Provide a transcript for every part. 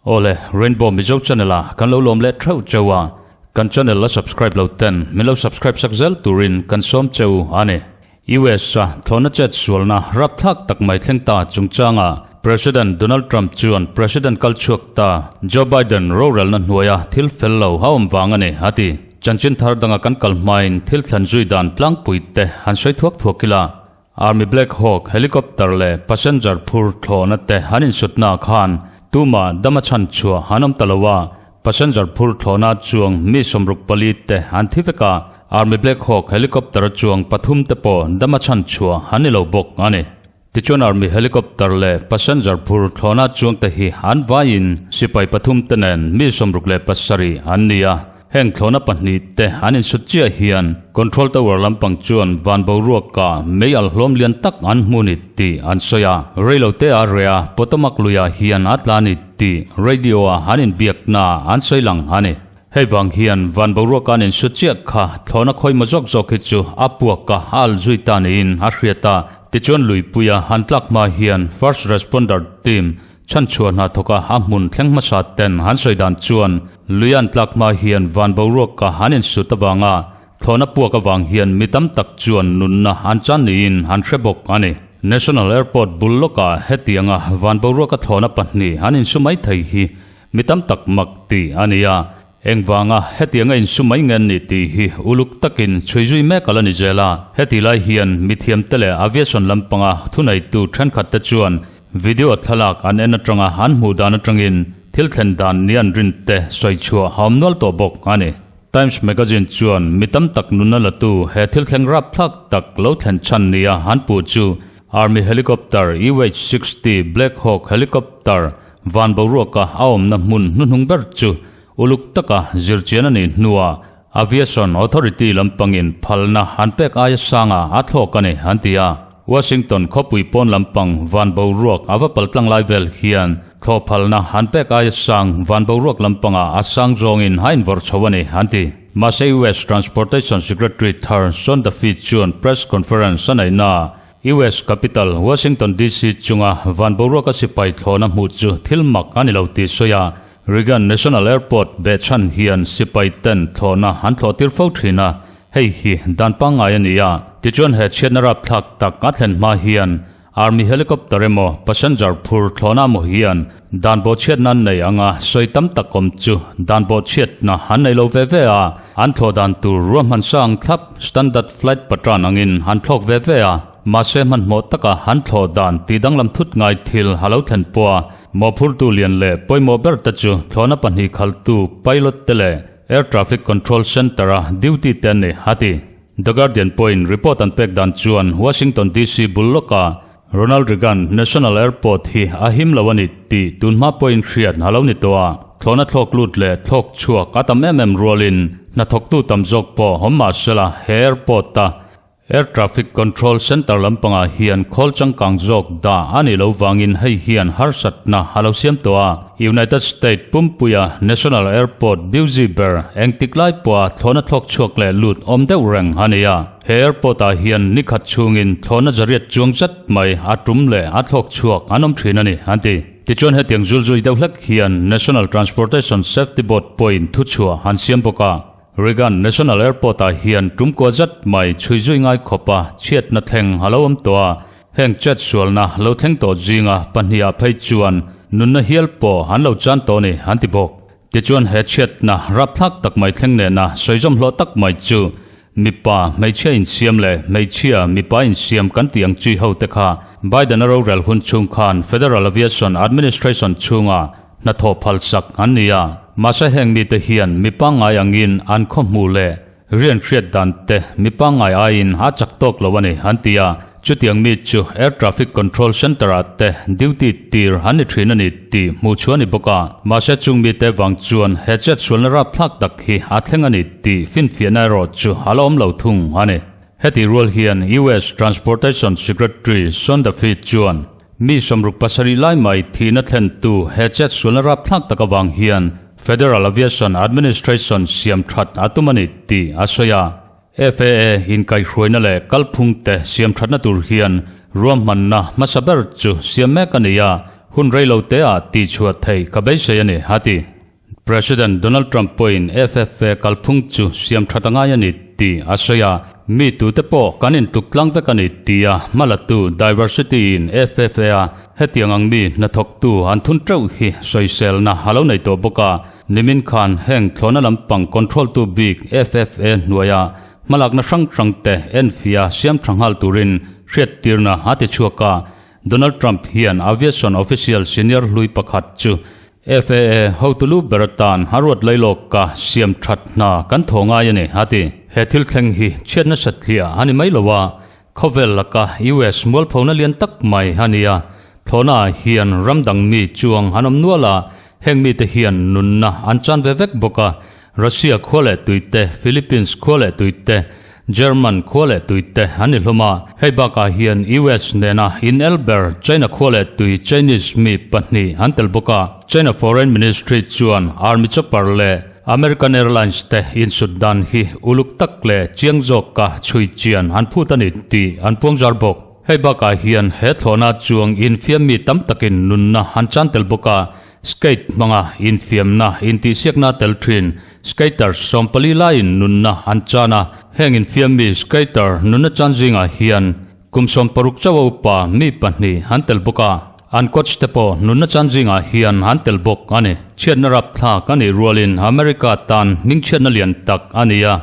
Awle, Rainbow Mizo channel a kan lo lawm leh theuh cheu a, kan channel la subscribe lo ten min lo subscribe sak zel turin kan sawm cheu a ni. US a thlawhna chet sualna rapthlak tak mai thleng ta chungchanga President Donald Trump chuan President kal chhuak ta Joe Biden rorelna hnuaia thil fel lo a awm vang a ni a ti. Chanchin thar danga kan kal hmain thil thlen zui dan tlangpui te han sawi thuak thuak ila, Army Black Hawk helicopter leh passenger phur thlawhna te an insutna khan tumah dam a chhan chhuah an awm ta lo a, Passenger phur thlawhna chuang mi 64 te an thi vek a, Army Black Hawk helicopter a chuang pathum te pawh dam a chhan chhuah an ni lo bawk a ni. Tichuan Army helicopter leh passenger phur thlawhna chuang te hi an vaiin sipai pathum te nen mi 67 an ni a. Heng thlawhna pahnih te an insut chiah hian Control Tower lampang chuan van boruaka mei al hlawm lian tak an hmu ni tih an sawi a. Reilote a reh a, Potomac luiah hian a tla ni tih radio-a an inbiakna an sawi lang a ni. Hei vang hian van boruaka an insut chiah kha thlawhna khawimaw zawk zawk hi chu a puak a, a al zui ta niin a hriat a. Tichuan luipuia an tlak hma hian First Responder Team Chhanchhuah hna thawka a hmun thleng hmasa ten an sawi dan chuan lui an tlak hma hian van boruaka an insut avanga thlawhna puak avang hian mi tam tak chuan nunna an chan niin an hre bawk a ni. National Airport bul lawkah hetianga van boruaka thlawhna pahnih an insu mai thei hi mi tam tak mak tih a ni a, engvanga hetianga insu mai nge an nih tih hi uluk takin chhui zui mek a la ni zel a. Heti lai hian mithiamte leh aviation lampanga thuneitu thenkhatte chuan Video thlalak an en atanga an hmuh dan atangin thil thlen dan ni an rin te sawi chhuah a awm nual tawh bawk a ni. Times Magazine chuan mi tam tak nunna latu he thil thleng rapthlak tak lo thlen chhan nia an puh chu Army helicopter UH-60 Black Hawk helicopter van boruaka a awmna hmun hnuhnung ber chu uluk taka zirchian a nih hnuah Aviation Authority lampangin phalna an pek aia sanga a thlawk a ni an ti a. Washington khawpui pawn lampang van boruak a va pal tlang lai vel hian thlawh phalna an pek aia sang van boruak lampangah a sang zawngin a invawrh chho a ni an ti. Mahse US Transportation Secretary thar Sean Duffy chuan press conference a neihnaah US capital Washington DC chunga van boruaka sipai thlawhna hmuh chu thil mak a ni lo tih sawi a, Reagan National Airport behchhan hian sipai ten thlawhna an thlawh tir fo thin a, hei hi dan pangngai a ni a. Tichuan he chhiatna rapthlak tak a thlen hma hian Army helicopter emaw passenger phur thlawhna emaw hian dan bawhchhiatna an nei anga sawi tam tak awm chu dan bawhchhiatna an nei lo ve ve a, an thlawh dan tur ruahman sang thlap standard flight pattern angin an thlawk ve ve a. Mahse hmanhmawh taka an thlawh dan tih danglam thut ngai thil a lo thlen pawh a, Mawhphurtu lian leh pawimawh ber te chu thlawhna pahnih khaltu pilot te leh Air Traffic Control Centre-a duty te an ni, a ti. The Guardian pawhin report an pek dan chuan Washington DC bul lawka Ronald Reagan National Airport hi a him lo a ni tih tunhma pawhin hriat a lo ni tawh a. Thlawhna thlawk lut leh thlawk chhuak a tam em em rualin hnathawktu tam zawk pawh awm mah sela he airport-a Air Traffic Control Centre lampangah hian khawl changkang zawk dah a nih lo vangin hei hian harsatna a lo siam tawh a. United State pumpuia National Airport busy ber engtik lai pawha thlawhna thlawk chhuak leh lut awm deuh reng a ni a. He airport-ah hian nikhat chhungin thlawhna zariat chuang zat mai a tum leh a thlawk chhuak an awm thin a ni, an ti. Tichuan hetiang zulzui deuh hlek hian National Transportation Safety Board pawhin thuchhuah an siam bawk a. Reagan National Airport-ah hian tumkua zat mai chhui zui ngai khawpa chhiatna thleng a lo awm tawh a, heng chet sualna lo thleng tawh zinga pahniha phei chuan nunna hial pawh an lo chan tawh a ni an ti bawk. Tichuan he chhiatna rapthlak tak mai thleng nena sawizawm hlawh tak mai chu mipa hmeichhia insiam leh hmeichhia mipa insiam kan tih ang chi ho te kha Biden-a rorel hun chhung khan Federal Aviation Administration chhunga Hnathawh phalsak an ni a, mahse heng mite hian mi pangngai angin an khaw hmuh leh rian hriat dan te mi pangngai aiin a chak tawk lo a ni an ti a, chutiang mi chu Air Traffic Control Centre ah te duty tir an ni thin a ni tih hmuh chhuah a ni bawk a, mahse chung mite vang chuan he chetsualna rapthlak tak hi a thleng a ni tih finfiahna erawh chu a la awm lo thung a ni. Heti rual hian US Transportation Secretary Sean Duffy chuan mi 67 lai mai thihna thlentu he chetsualna rapthlak tak avang hian. Federal Aviation Administration siam that a tum a ni tih a sawi a. FAA inkaihhruaina leh kalphung te siam thatna tur hian ruahmanna hmasa ber chu siam mek a ni a, hun reilo te ah tihchhuah theih ka beisei a ni, a ti. President Donald Trump pawhin FFA kalphung chu siam that a ngai a ni tih a sawi a, mi tute pawh kan intluk tlang vek a ni tia hmalatu Diversity in FFA-a hetiang ang mi hnathawktu an thun teuh hi sawiselna a lo nei tawh bawk a, nimin khan heng thlawhna lampang control-tu bik FFA hnuaia hmalakna hrang hrangte enfia siam tha nghal turin hriattirna a ti chhuak a, Donald Trump hian aviation official senior hlui pakhat chu FAA hotu lu ber atan a ruat lailawk ka siam that hna kan thaw ngai a ni, a ti. He thil thleng hi chhiatna satliah a ni mai lo a, khawvel laka US mualphona lian tak mai a ni a. Thlawhna ah hian ram dang mi chuang an awm nual a, heng mite hian nunna an chan ve vek bawk a. Russia khua leh tui te, Philippines khua leh tui te, German khua leh tui te an ni hlawm a. Hei bakah hian US nena inel ber China khua leh tui Chinese mi pahnih an tel bawk a. China Foreign Ministry chuan Army chopper leh American Airlines te insut dan hi uluk tak leh chiang zawka chhui chian an phut a ni tih an puangzar bawk. Hei bakah hian he thlawhna chuang infiam mi tam takin nunna an chan tel bawk a. Skate hmanga infiamna intihsiakna tel thin skater 14 laiin nunna an chan a, heng infiammi skater nunna chan zingah hian kum 60 chauha upa mi pahnih an tel bawk a, an coach te pawh nunna chan zingah hian an tel bawk a ni. Chhiatna rapthlak a nih rualin America tan hmingchhiatna lian tak a ni a,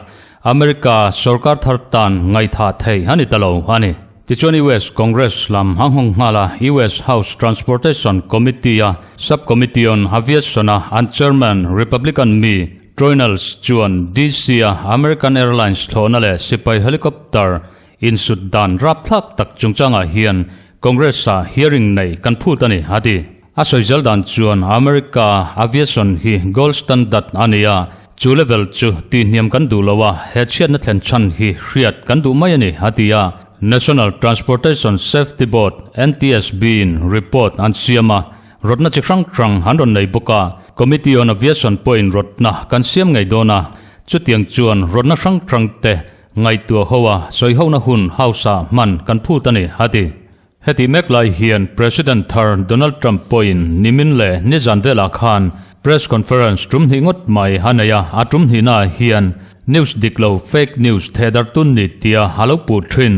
America sorkar thar tan ngaihthah theih a ni ta lo a ni. Tichuan US Congress lam a nghawng nghal a, US House Transportation Committee-a Subcommittee on Aviation-a an chairman Republican mi Troy Nehls chuan DC-a American Airlines thlawhna leh sipai helicopter insut dan rapthlak tak chungchangah hian Congress-ah hearing nei kan phut a ni, a ti. A sawi zel dan chuan America aviation hi gold standard a ni a, chu level chu tihhniam kan duh lo a, he chhiatna thlen chhan hi hriat kan duh mai a ni, a ti a. National Transportation Safety Board, NTSB, in report an siam a, rawtna chi hrang hrang an rawn nei bawk a. Committee on Aviation pawhin rawtna kan siam ngei dawn a, chutiang chuan rawtna hrang hrang te ngaihtuah ho a, sawihona hun House-ah hman kan phut a ni, a ti. Heti mek lai hian President thar Donald Trump pawhin nimin leh nizan velah khan press conference tum hnih ngawt mai a nei a, a tum hnihnaah hian news dik lo, fake news, thehdar tun ni tia a lo puh thin.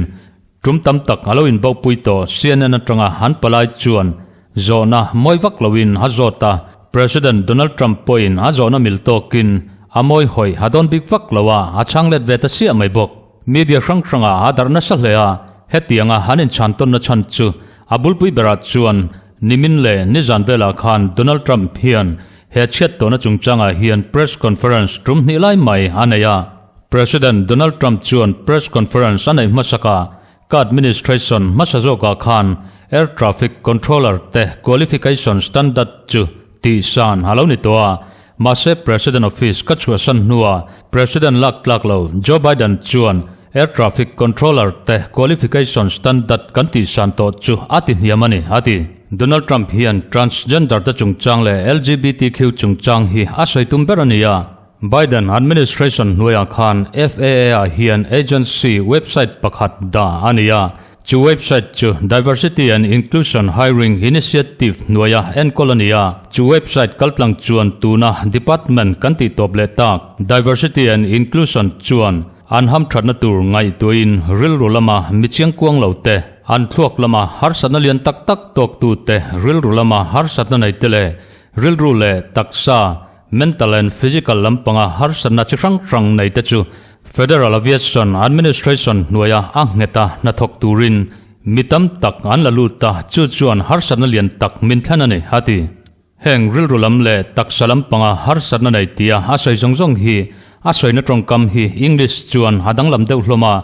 Tum tam tak a lo inbopui tawh CNN atanga an palai chuan zawhna mawi vak loin a zawt a, President Donald Trump pawhin a zawhna mil tawkin a mawi hawi a dawn bik vak lo a, a chhang let ve ta siah mai bawk. Media hrang hrangah a darh nasa hle a, hetianga an inchhan tawnna chhan chu a bulpui berah chuan nimin leh nizan velah khan Donald Trump hian he chhiat tawhna chungchangah hian press conference tum hnih lai mai a nei a. President Donald Trump chuan press conference a neih hmasakah ka administration hmasa zawkah khan air traffic controller te qualification standard chu tih san a lo ni tawh a, mahse President office ka chhuahsan hnuah President lak tlak lo Joe Biden chuan air traffic controller te qualification standard kan tih san tawh chu a ti hniam a ni, a ti. Donald Trump hian transgender te chungchang leh LGBTQ chungchang hi a sawi tum ber a ni a, Biden administration hnuaiah khan FAA-ah hian agency website pakhat dah a ni a, Chu website chu Diversity and Inclusion Hiring Initiative hnuaia enkawl a ni a. Chu website kaltlang chuan tuna department kan tih tawp leh tak Diversity and Inclusion chuan an hamthatna tur ngaihtuahin rilru lama mi chiangkuang lo te, an thluak lama harsatna lian tak tak tawktu te, rilru lama harsatna nei te leh rilru leh taksa, mental and physical, lampanga harsatna chi hrang hrang nei te chu Federal Aviation Administration hnuaia a nghet a hnathawk turin mi tam tak an la lut a, chu chuan harsatna lian tak min thlen a ni, a ti. Heng rilru lam leh taksa lampanga harsatna nei tia a sawi zawng zawng hi a sawina tawngkam hi English chuan a danglam deuh hlawm a,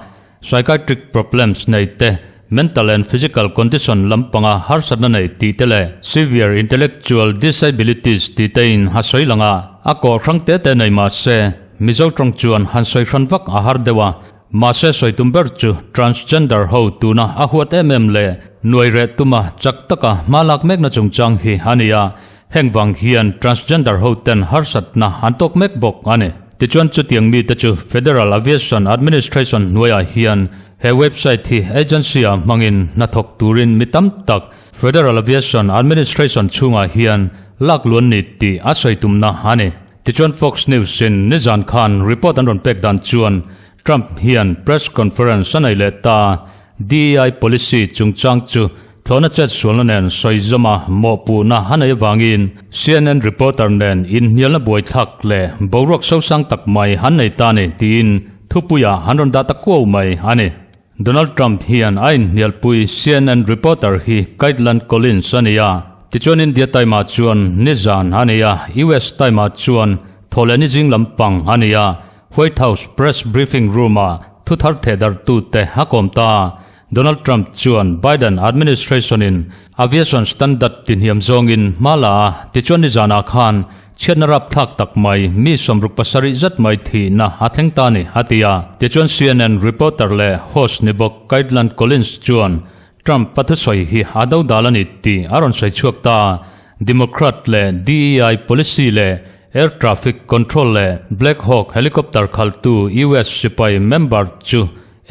psychiatric problems nei te, mental and physical condition lampanga harsatna nei tih te leh severe intellectual disabilities tih tein a sawi lang a, a kawh hrang te te nei mah se, Mizo tawng chuan han sawi hran vak a har deuh a, mahse sawi tum ber chu transgender ho tuna a huat em em leh nuai reh tuma chak taka hma lak mekna chungchang hi a ni a. Heng vang hian transgender ho ten harsatna an tawk mek bawk a ni. Tichuan chutiang mite chu Federal Aviation Administration hnuaiah hian he website hi agency ah hmangin hnathawk turin mi tam tak Federal Aviation Administration chhungah hian lak luan ni tih a sawi tumna a ni. Tichuan Fox News in nizan khan report an rawn pek dan chuan Trump hian press conference a nei leh ta. DEI policy chungchang chu thlawhna chet sualna nen sawi zawma mawhpuhna a nei avangin CNN reporter nen inhnialna buaithlak leh boruak sosang tak mai an nei ta ni tiin thupuiah an rawn dah ta kuau mai a ni. Donald Trump hian a inhnialpui CNN reporter hi Kaitlan Collins a ni a, tichuan India Time-ah chuan nizan a ni a, US Time-ah chuan thawhleh ni zing lampang a ni a, White House press briefing room-ah thuthar thehdarhtute a kawm ta. Donald Trump chuan Biden administration-in aviation standard tihniam zawngin hma la a, tichuan nizanah khan chhiatna rapthlak tak mai mi 67 zat mai thihna a thleng ta ni, a ti a. Tichuan CNN reporter leh host ni bawk Kaitlan Collins chuan Trump a thusawi hi a dodal a ni tih a rawn sawi chhuak ta. Democrat leh DEI policy leh Air traffic control leh Black Hawk helicopter khaltu US sipai member chu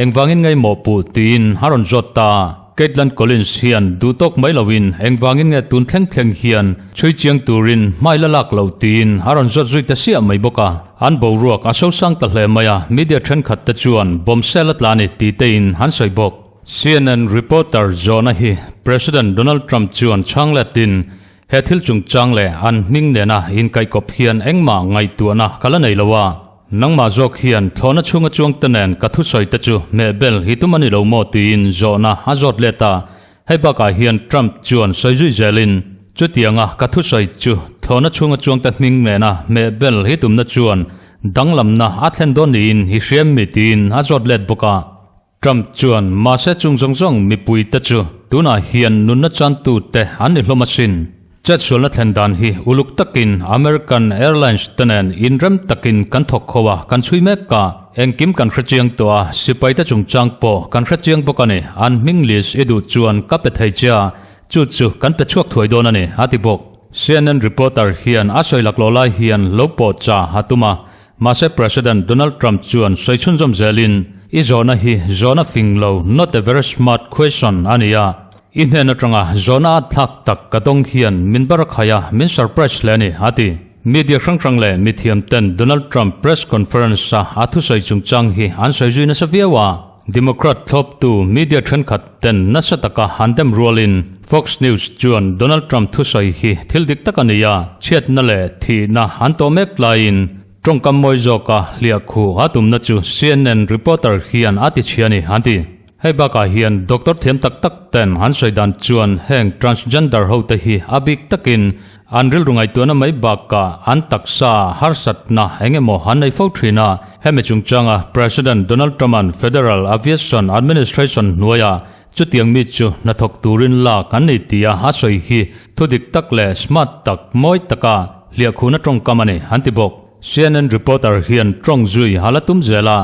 engvangin ngaimawh puh tiin a rawn zawt ta. Kaitlan Collins hian duh tawk mai loin engvangin nge tun thleng thleng hian chhui chiang turin hmai la lak lo tiin a rawn zawt zui ta siah mai bawk a. An boruak a sosang ta hle mai a, media thenkhat te chuan bomb sel a tla ni ti tein an sawi bawk. CNN reporter zawhna hi President Donald Trump chuan chhang letin He thil chungchang leh an hming nena inkaihkawp hian engmah ngaihtuahna ka la nei lo a, nangmah zawk hian thlawhna chhunga chuangte nen ka thusawi te chu hmehbel hi tum a ni lo maw tiin zawhna a zawt let a. Hei bakah hian Trump chuan sawi zui zelin, Chutianga ka thusawi chu thlawhna chhunga chuangte hming nena hmehbel hi tumna chuan danglamna a thlen dawn niin i hria mi tiin a zawt let bawk a. Trump chuan, Mahse chung zawng zawng mipuite chu tunah hian nunna chantute an ni hlawm asin. Chetsualna thlen dan hi uluk takin American Airlines te nen inrem takin kan thawk kho a, kan chhui mek a. Engkim kan hre chiang tawh a, sipaite chungchang pawh kan hre chiang bawk a ni. An hming list i duh chuan ka pe thei che a, chu chu kan pe chhuak thuai dawn a ni, a ti bawk. CNN reporter hian a sawi laklawh lai hian lo pawh cha a tum a, Mahse President Donald Trump chuan sawi chhunzawm zelin, I zawhna hi zawhna fing lo, not a very smart question, a ni a. I hnen atanga zawhna at thlak tak ka dawng hian min bar a khai a, min surprise hle a ni, a ti. Media hrang hrang leh mithiam ten Donald Trump press conference a a thusawi chungchang hi an sawi zui nasa viau a. Democrat thlawptu media thenkhat ten nasa taka an dem rualin Fox News chuan Donald Trump thusawi hi thil dik tak a ni a, chhiatna leh thihna an tawh mek laiin tawngkam mawi zawka hliah khuh a tumna chu CNN reporter hian a ti chhia a ni, an ti. Hei bakah hian doctor thiam tak tak ten an sawi dan chuan heng transgender hote hi a bik takin An rilru ngaihtuahna mai bakah an taksa harsatna eng emaw an nei fo thin a. Hemi chungchanga President Donald Trump-a'n Federal Aviation Administration hnuaia chutiang mi chu hnathawk turin lak an nei tia a sawi hi thudik tak leh smart tak mawi taka hliahkhuhna tawngkam a ni an ti bawk. CNN reporter hian tawng zui a la tum zel a.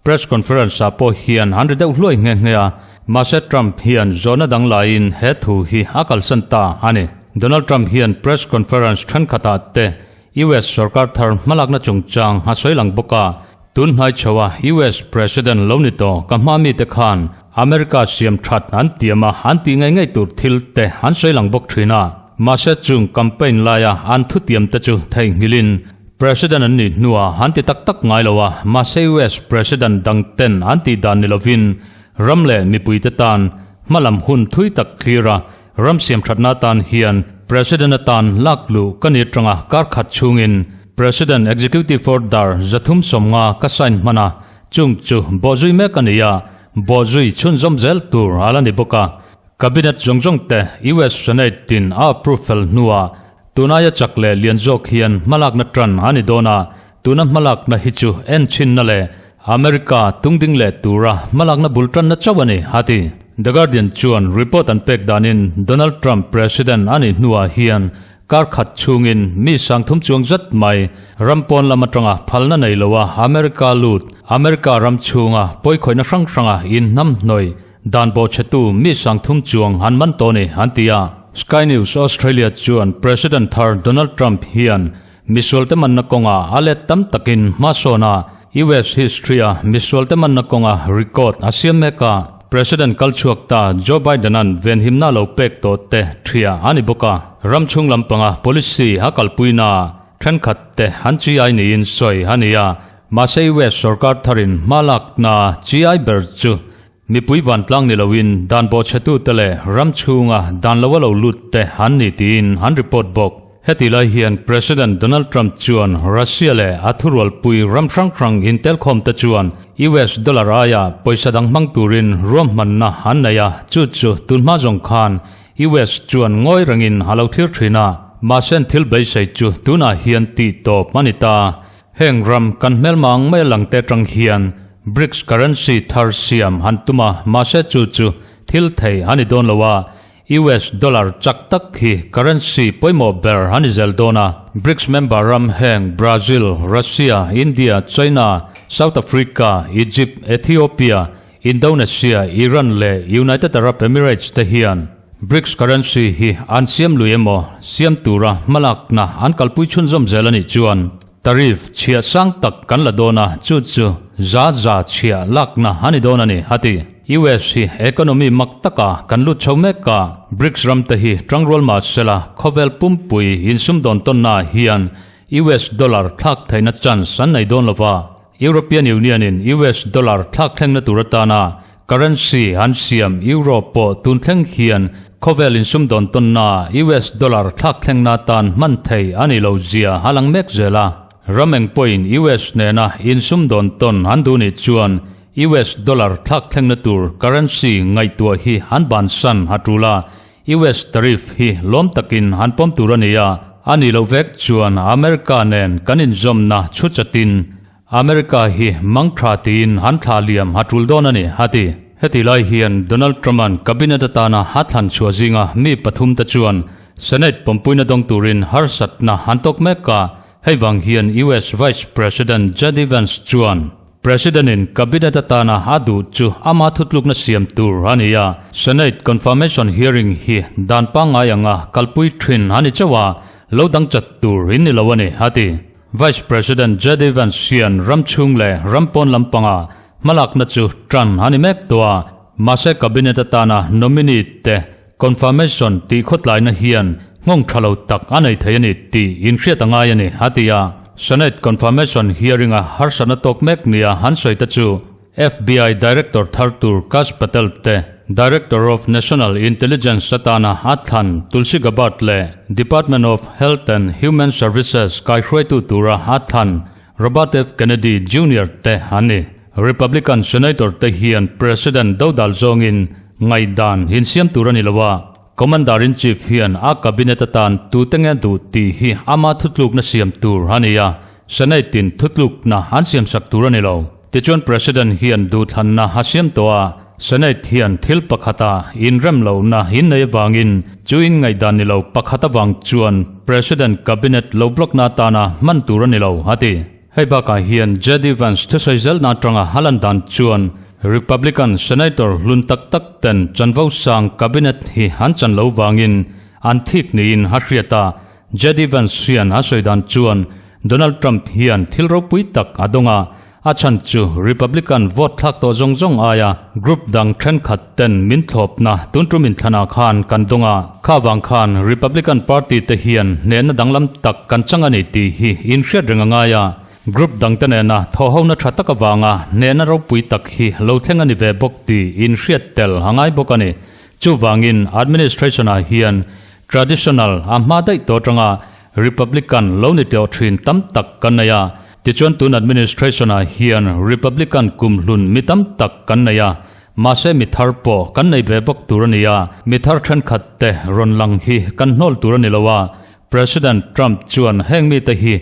Press conference ah pawh hian an ri deuh hluai nghe nghe a, mahse Trump hian zawhna dang laiin he thu hi a kalsan ta a ni. Donald Trump hian press conference thenkhatah te US sorkar thar hmalakna chungchang a sawi lang bawk a, tun hnai chho a US President lo ni tawh ka hma mite khan America siam that an tiam a, an tih ngei ngei tur thil te an sawi lang bawk thin a, mahse chung campaign laia an thutiam te chu theihnghilhin President an nih hnuah an ti tak tak ngai lo a, mahse US President dang ten an tih dan ni lovin ram leh mipuite tan hmalam hun thui tak thlir a, ram siamthatna atan hian President atan lak luh ka ni atanga kar khat chhungin President Executive Order 350 ka sign hman a, chung chu bawhzui mek a ni a, bawhzui chhunzawm zel tur a la ni bawk a. Cabinet zawng zawng te US Senate in a approve fel hnuah tunaia chak leh lian zawk hian hmalakna tan a ni dawn a, tuna hmalakna hi chu en chhinna leh America tungding leh tura hmalakna bul tanna chauh a ni, a ti. The Guardian chuan report an pek danin Donald Trump President a nih hnuah hian kar khat chhungin mi 3000 chuang zat mai ram pawn lam atanga phalna nei loa America lut, America ram chhunga pawikhawihna hrang hranga inhnamhnawih, Dan bawhchhetu mi 3000 chuang an man tawh a ni, an ti a. Sky News Australia chuan President thar Donald Trump hian misualte manna kawnga a let tam takin hma sawn a, US history-a misualte manna kawnga record a siam mek a. President kal chhuak ta Joe Biden-a'n venhimna lo pek tawh te ṭhia a ni bawk a. Ram chhung lampanga policy a kalpuina thenkhat te an chi-ai niin sawi a ni a. Mahse US sorkar tharin hma lakna chi-ai ber chu Mipui vantlang ni loin dan bawhchhetute leh ram chhunga dan lo a lo lut te an ni tiin an report bawk. Heti lai hian President Donald Trump chuan Russia leh a thurualpui ram hrang hrang intelkhawm te chuan US dollar aia pawisa dang hmang turin ruahmanna an nei a, chu chu tunhma zawng khan US chuan ngawi rengin a lo thlir thin a. Mahse an thil beisei chu tunah hian tih tawp a ni ta. Heng ram kan hmelma ang mai a lang te atang hian BRICS currency thar siam han tum a, mahse chu chu thil thei a ni dawn lo a, US dollar chak tak hi currency pawimawh ber a ni zel dawn a. BRICS member ram heng Brazil, Russia, India, China, South Africa, Egypt, Ethiopia, Indonesia, Iran leh United Arab Emirates te hian BRICS currency hi an siam lui emaw siam tura hmalakna an kalpui chhunzawm zel a nih chuan tariff chhiah sang tak kan la dawn a, chu chu za za chhiah lakna a ni dawn a ni, a ti. US hi economy mak taka kan lut chho mek a, BRICS ram te hi tangrual mah sela khawvel pumpui insumdawn tawnna ah hian US dollar thlak theihna chance an nei dawn lova, European Union-in US dollar thlak thlengna tur atana currency an siam Euro pawh tun thleng hian khawvel insumdawn tawnna US dollar thlak thlengna atan hman thei a ni lo zia a lang mek zel a. Ram eng pawhin US nena insumdawn tawn an duh nih chuan US dollar thlak thlengna tur currency ngaihtuah hi an bansan a tul a, US tariff hi lawm takin an pawm tur a ni a, a nih loh vek chuan America nen kan inzawmna chhu chatin America hi mang tha tiin an thlah liam a tul dawn a ni, a ti. Heti lai hian Donald Trump-a'n Cabinet atana a thlan chhuah zinga mi pathumte chuan Senate pawmpuina dawng turin harsatna an tawk mek a, hei vang hian US Vice President JD Vance chuan, President-in Cabinet atana a duh chu ama thutlukna siam tur a ni a, Senate confirmation hearing hi dan pangngai anga kalpui thin a ni chauh a, lo dang chat tur in ni lo a ni, a ti. Vice President JD Vance hian ram chhung leh ram pawn lampanga hmalakna chu tan a ni mek tawh a, mahse Cabinet atana nominee te Confirmation tih khawtlaina hian nghawng tha lo tak a nei thei a ni tih inhriat a ngai a ni, a ti a. Senate confirmation hearing-a harsatna tawk mek nia an sawi te chu FBI Director thar tur Kash Patel te, Director of National Intelligence atana a thlan Tulsi Gabbard leh Department of Health and Human Services kaihruaitu tura a thlan Robert F. Kennedy Junior te an ni. Republican Senator te hian President dodal zawngin ngaihdan insiam tur a ni lo a, Commander-in-Chief hian a Cabinet atan tute nge duh tih hi ama thutlukna siam tur a ni a, Senate-in thutlukna an siamsak tur a ni lo. Tichuan President hian duhthlanna a siam tawh a, Senate hian thil pakhata inrem lohna innei avangin chu inngaihdan ni lo pakhat avang chuan President Cabinet lo block-na atana hman tur a ni lo, a ti. Hei bakah hian JD Vance thusawi zelna atanga a lan dan chuan Republican Senator hlun tak tak ten chanvo sang Cabinet hi an chan lo vangin an thik niin a hriat a. JD Vance hian a sawi dan chuan Donald Trump hian thil ropui tak a dawng a, a chhan chu Republican vote thlak tawh zawng zawng aia group dang thenkhat ten min thlawpna tun tum inthlanah khan kan dawng a, kha vang khan Republican Party te hian hnehna danglam tak kan chang a ni tih hi inhriat reng a ngai a, group dangte nena thawhhona tha tak avanga hnehna ropui tak hi lo thleng a ni ve bawk tih inhriat tel a ngai bawk a ni. Chuvangin administration-ah hian traditional a hma daih tawh atanga Republican lo ni tawh thin tam tak kan nei a, tichuan tun administration-ah hian Republican kumhlun mi tam tak kan nei a, Mahse mi thar pawh kan nei ve bawk tur a ni a, mi thar thenkhat te rawn lang hi kan hnawl tur a ni lo a, President Trump chuan heng mite hi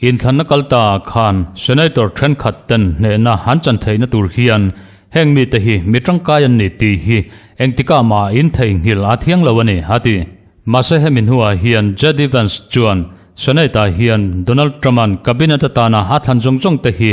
inthlanna kal ta ah khan Senator thenkhat ten hnehna an chan theihna tur hian heng mite hi mi tangkai an ni tih hi engtikah mah in theihnghilh a thiang lo a ni, a ti. Mahse hemi hnuah hian JD Vance chuan Senate ah hian Donald Trump-a'n Cabinet atana a thlan zawng zawng te hi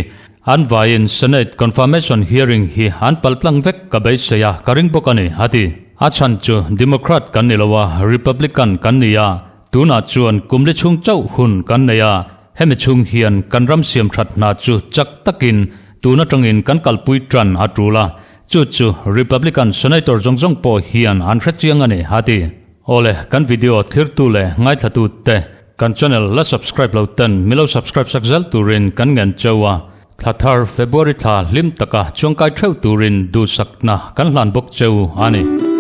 an vaiin Senate confirmation hearing hi an paltlang vek ka beisei a, ka ring bawk a ni, a ti. A chhan chu Democrat kan ni lo a, Republican kan ni a, tunah chuan kum li chhung chauh hun kan nei a, hemi chhung hian kan ram siam that hna chu chak takin tun atangin kan kalpui tan a tul a, chu chu Republican Senator zawng zawng pawh hian an hrechiang a ni, a ti. Awle, kan video thirtu leh ngaithlatu te kan channel la subscribe lo ten mi lo subscribe sak zel turin kan ngen cheu a, thla thar February thla hlim taka chuangkai theuh turin duhsakna kan hlan bawk cheu a ni.